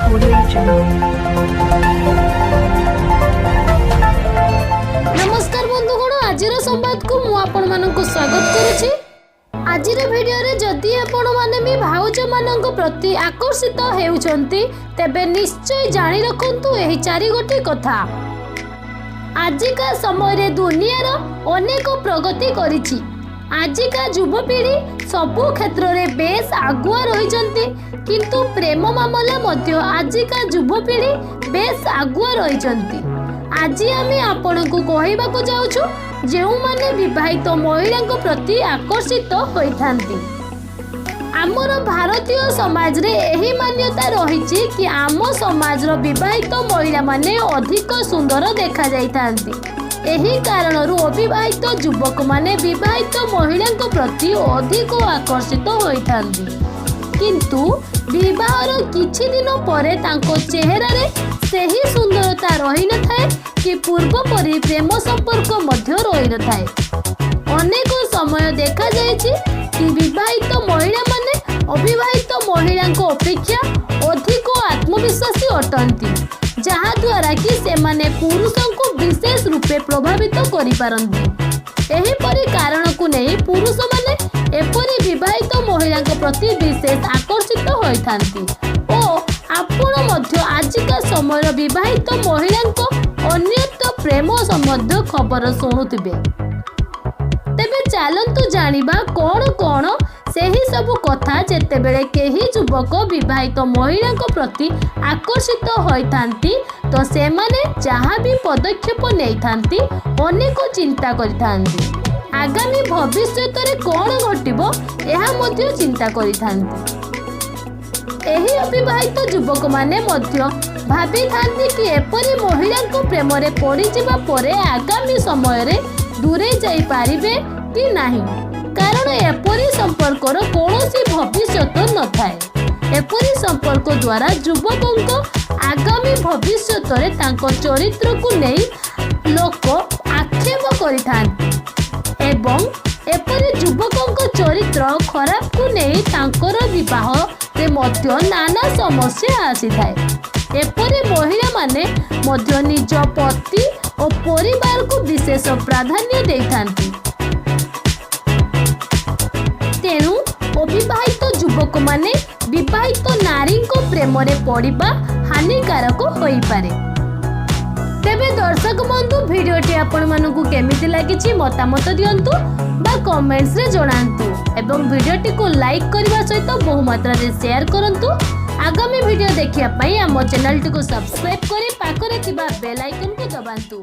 Audio Jungle. ନମସ୍କାର ବନ୍ଧୁଗଣ, ଆଜିର ସମ୍ବାଦକୁ ମୁଁ ଆପଣମାନଙ୍କୁ ସ୍ୱାଗତ କରୁଛି। ଆଜିର ଭିଡ଼ିଓରେ ଯଦି ଆପଣମାନେ ବି ଭାଉଜମାନଙ୍କ ପ୍ରତି ଆକର୍ଷିତ ହେଉଛନ୍ତି, ତେବେ ନିଶ୍ଚୟ ଜାଣି ରଖନ୍ତୁ ଏହି ଚାରିଗୋଟି କଥା। ଆଜିକା ସମୟରେ ଦୁନିଆର ଅନେକ ପ୍ରଗତି କରିଛି। ଆଜିକା ଯୁବପିଢ଼ି ସବୁ କ୍ଷେତ୍ରରେ ବେଶ ଆଗୁଆ ରହିଛନ୍ତି, କିନ୍ତୁ ପ୍ରେମ ମାମଲା ମଧ୍ୟ ଆଜିକା ଯୁବପିଢ଼ି ବେଶ ଆଗୁଆ ରହିଛନ୍ତି। ଆଜି ଆମେ ଆପଣଙ୍କୁ କହିବାକୁ ଯାଉଛୁ, ଯେଉଁମାନେ ବିବାହିତ ମହିଳାଙ୍କ ପ୍ରତି ଆକର୍ଷିତ ହୋଇଥାନ୍ତି। ଆମର ଭାରତୀୟ ସମାଜରେ ଏହି ମାନ୍ୟତା ରହିଛି କି ଆମ ସମାଜର ବିବାହିତ ମହିଳାମାନେ ଅଧିକ ସୁନ୍ଦର ଦେଖାଯାଇଥାନ୍ତି। ଏହି କାରଣରୁ ଅବିବାହିତ ଯୁବକମାନେ ବିବାହିତ ମହିଳାଙ୍କ ପ୍ରତି ଅଧିକ ଆକର୍ଷିତ ହୋଇଥାନ୍ତି। କିନ୍ତୁ ବିବାହର କିଛି ଦିନ ପରେ ତାଙ୍କ ଚେହେରାରେ ସେହି ସୁନ୍ଦରତା ରହିନଥାଏ କି ପୂର୍ବ ପରି ପ୍ରେମ ସମ୍ପର୍କ ମଧ୍ୟ ରହିନଥାଏ। ଅନେକ ସମୟ ଦେଖାଯାଇଛି କି ବିବାହିତ ମହିଳାମାନେ ଅବିବାହିତ ମହିଳାଙ୍କ ଅପେକ୍ଷା ଅଧିକ ଆତ୍ମବିଶ୍ୱାସୀ ଅଟନ୍ତି, ଯାହାଦ୍ୱାରା କି ସେମାନେ ପୁରୁଷଙ୍କୁ ବିଶେଷ ରୂପେ ପ୍ରଭାବିତ କରିପାରନ୍ତି। ଏହିପରି କାରଣକୁ ନେଇ ପୁରୁଷମାନେ ଏପରି ବିବାହିତ ମହିଳାଙ୍କ ପ୍ରତି ବିଶେଷ ଆକର୍ଷିତ ହୋଇଥାନ୍ତି ଓ ଆପଣ ମଧ୍ୟ ଆଜିକା ସମୟର ବିବାହିତ ମହିଳାଙ୍କ ଅନ୍ୟତ୍ର ପ୍ରେମ ସମ୍ବନ୍ଧ ଖବର ଶୁଣୁଥିବେ। ତେବେ ଚାଲନ୍ତୁ ଜାଣିବା କ'ଣ କ'ଣ ସେହି ସବୁ କଥା, ଯେତେବେଳେ କେହି ଯୁବକ ବିବାହିତ ମହିଳାଙ୍କ ପ୍ରତି ଆକର୍ଷିତ ହୋଇଥାନ୍ତି ତ ସେମାନେ ଯାହା ବି ପଦକ୍ଷେପ ନେଇଥାନ୍ତି, ଅନେକ ଚିନ୍ତା କରିଥାନ୍ତି। ଆଗାମୀ ଭବିଷ୍ୟତରେ କ'ଣ ଘଟିବ, ଏହା ମଧ୍ୟ ଚିନ୍ତା କରିଥାନ୍ତି। ଏହି ଅବିବାହିତ ଯୁବକମାନେ ମଧ୍ୟ ଭାବିଥାନ୍ତି କି ଏପରି ମହିଳାଙ୍କ ପ୍ରେମରେ ପଡ଼ିଯିବା ପରେ ଆଗାମୀ ସମୟରେ ଦୂରେଇ ଯାଇପାରିବେ କି ନାହିଁ, କାରଣ ଏପରି ସମ୍ପର୍କର କୌଣସି ଭବିଷ୍ୟତ ନଥାଏ। ଏପରି ସମ୍ପର୍କ ଦ୍ୱାରା ଯୁବକଙ୍କ ଆଗାମୀ ଭବିଷ୍ୟତରେ ତାଙ୍କ ଚରିତ୍ରକୁ ନେଇ ଲୋକ ଆକ୍ଷେପ କରିଥାନ୍ତି ଏବଂ ଏପରି ଯୁବକଙ୍କ ଚରିତ୍ର ଖରାପକୁ ନେଇ ତାଙ୍କର ବିବାହରେ ମଧ୍ୟ ନାନା ସମସ୍ୟା ଆସିଥାଏ। ଏପରି ମହିଳାମାନେ ମଧ୍ୟ ନିଜ ପତି ଓ ପରିବାରକୁ ବିଶେଷ ପ୍ରାଧାନ୍ୟ ଦେଇଥାନ୍ତି। ତେଣୁ ଅବିବାହିତ ଯୁବକମାନେ ବିବାହିତ ନାରୀଙ୍କ ପ୍ରେମରେ ପଡ଼ିବା ହାନିକାରକ ହୋଇପାରେ। ତେବେ ଦର୍ଶକ ବନ୍ଧୁ, ଭିଡ଼ିଓଟି ଆପଣମାନଙ୍କୁ କେମିତି ଲାଗିଛି ମତାମତ ଦିଅନ୍ତୁ ବା କମେଣ୍ଟସରେ ଜଣାନ୍ତୁ ଏବଂ ଭିଡ଼ିଓଟିକୁ ଲାଇକ୍ କରିବା ସହିତ ବହୁ ମାତ୍ରାରେ ସେୟାର କରନ୍ତୁ। ଆଗାମୀ ଭିଡ଼ିଓ ଦେଖିବା ପାଇଁ ଆମ ଚ୍ୟାନେଲଟିକୁ ସବସ୍କ୍ରାଇବ୍ କରି ପାଖରେ ଥିବା ବେଲ୍ ଆଇକନ୍କୁ ଦବାନ୍ତୁ।